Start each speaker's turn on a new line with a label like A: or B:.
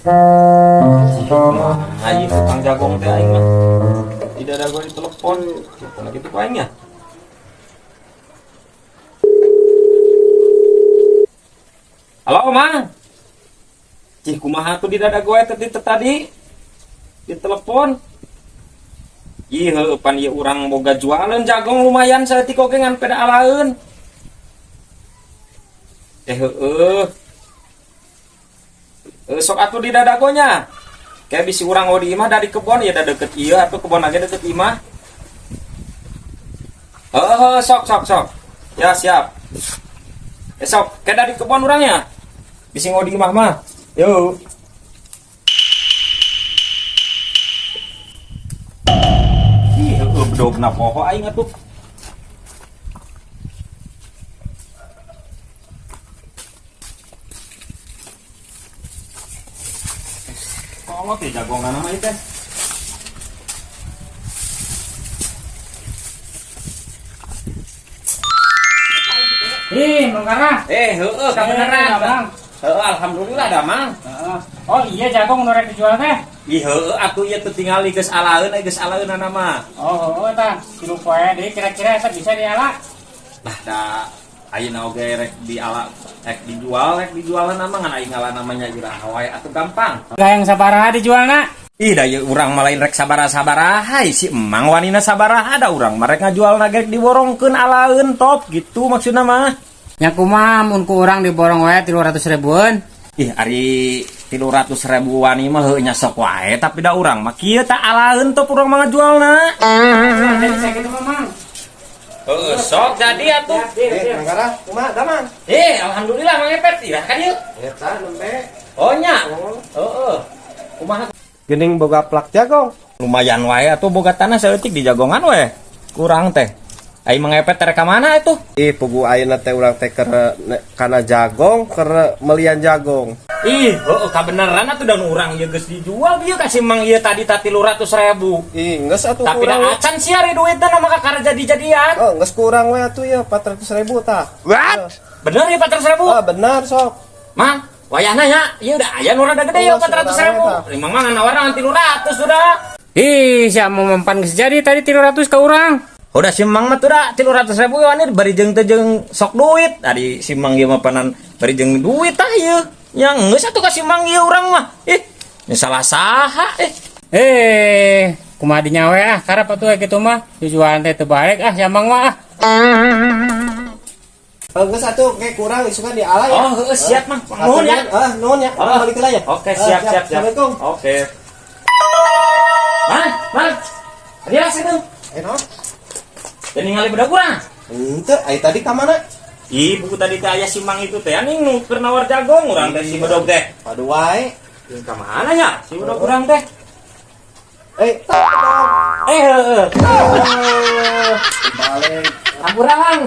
A: Ayo tukang jagong teh aing mah. Tidak ada gua di telepon. Telepon lagi tuh aing ya. Halo, Mang. Cih, kumaha tuh di dada gue tadi tadi di telepon. Ih, heueuh pan ieu urang boga jualan jagong lumayan saeutik oge ngan peda alaeun. Eh heueuh. Sok atuh di dada nya. Kayak bisi urang di imah dari kebon ya da deket ieu atuh kebon aja deket imah. Heueuh, sok sok sok. Ya siap. Eh sok, kayak dari kebon urangnya. Bisi ngodi imah mah. Yo. Ih, heueuh bedogna poho aing atuh. Kolot ya jagongan nama itu.
B: Ih, Mang Kara.
A: Eh, heueuh kabeneran.
B: Bang.
A: Heueuh, alhamdulillah da Mang.
B: Heeh. Oh iya jagong nu rek dijual teh.
A: Ih, heueuh atuh ieu teh tingali geus alaeun geus alaeunana mah.
B: Oh, oh tah, 3 poe deui kira-kira eta bisa diala.
A: Nah, da ayeuna oge rek diala rek dijual rek dijualan mah ngan aing ngala namanya iraha wae atuh gampang.
B: Gayang sabaraha dijualna?
A: Ih, da ieu urang mah lain rek sabaraha-sabaraha si emang wanina sabaraha da urang mah rek ngajualna ge diborongkeun alaeun top gitu maksudna mah.
B: Nya kumaha mun ku urang diborong wae 300 ribuan.
A: Ih, ari 300 ribuan ieu mah heueuh nya sok wae tapi da urang mah kieu tah alaeun top urang mah ngajualna.
B: Jadi sakitu mah, Mang.
A: Heueuh, sok jadi atuh.
C: Eh, Mang Kara, kumaha damang?
A: Eh, alhamdulillah Mang Epet, ira kan ieu.
C: Eta nembe.
A: Oh nya. Heeh. Kumaha?
C: Geuning boga plak jagong.
A: Lumayan wae atuh boga tanah saeutik di jagongan we. Kurang teh. Ai Mang Epet terek ka mana atuh?
C: Ih, pugu ayeuna teh urang teh keur kana jagong, keur melian jagong.
A: Ih, heueuh kabeneran atuh dan urang ieu geus dijual ieu ka si Mang ieu tadi ta 300 ribu.
C: Ih, geus atuh
A: Tapi
C: kurang.
A: da acan sia ari duitna mah kakara jadi-jadian.
C: Oh, geus kurang we atuh ya 400 ribu tah.
A: What? Bener ya 400 ribu?
C: Ah, benar sok.
A: Mang, wayahna nya, ieu udah aya nu rada gede ya
C: Oh,
A: 400 ribu.
C: surah,
A: Mang mah nawaran 300 sudah.
B: Ih, sia mau mempan geus jadi tadi 300 ke urang.
A: Udah si Mang mah tuh dah 300 ribu ya bari jeung teu jeung sok duit. Tadi si Mang ieu mah panan bari jeung duit tah ieu. Yang geus atuh ka si Mang ieu urang mah. Ih, ini salah saha eh.
B: Eh, kumaha dinya we ah, karep atuh kitu mah. Tujuan teh teu balik ah sia Mang mah ah.
C: Oh, geus atuh kayak kurang isukan diala ya.
A: Oh, heueuh siap Mang. Nuhun ya.
C: Ah, nuhun ya.
A: Oh.
C: Balik heula ya.
A: Oke, siap siap siap.
C: Assalamualaikum.
A: Oke. Mang, Mang. Dia sini.
C: Eh, naon?
A: Dan ningali budak urang.
C: Henteu, ai tadi ka mana?
A: Ih, buku tadi teh aya si Mang itu teh anjing nu keur nawar jagong urang teh si bedog teh.
C: Aduh wae.
A: Jeung ka mana nya si bedog urang teh?
C: Eh, tah bedog.
A: Eh, heueuh.
C: Balik.
A: Hampura, Mang.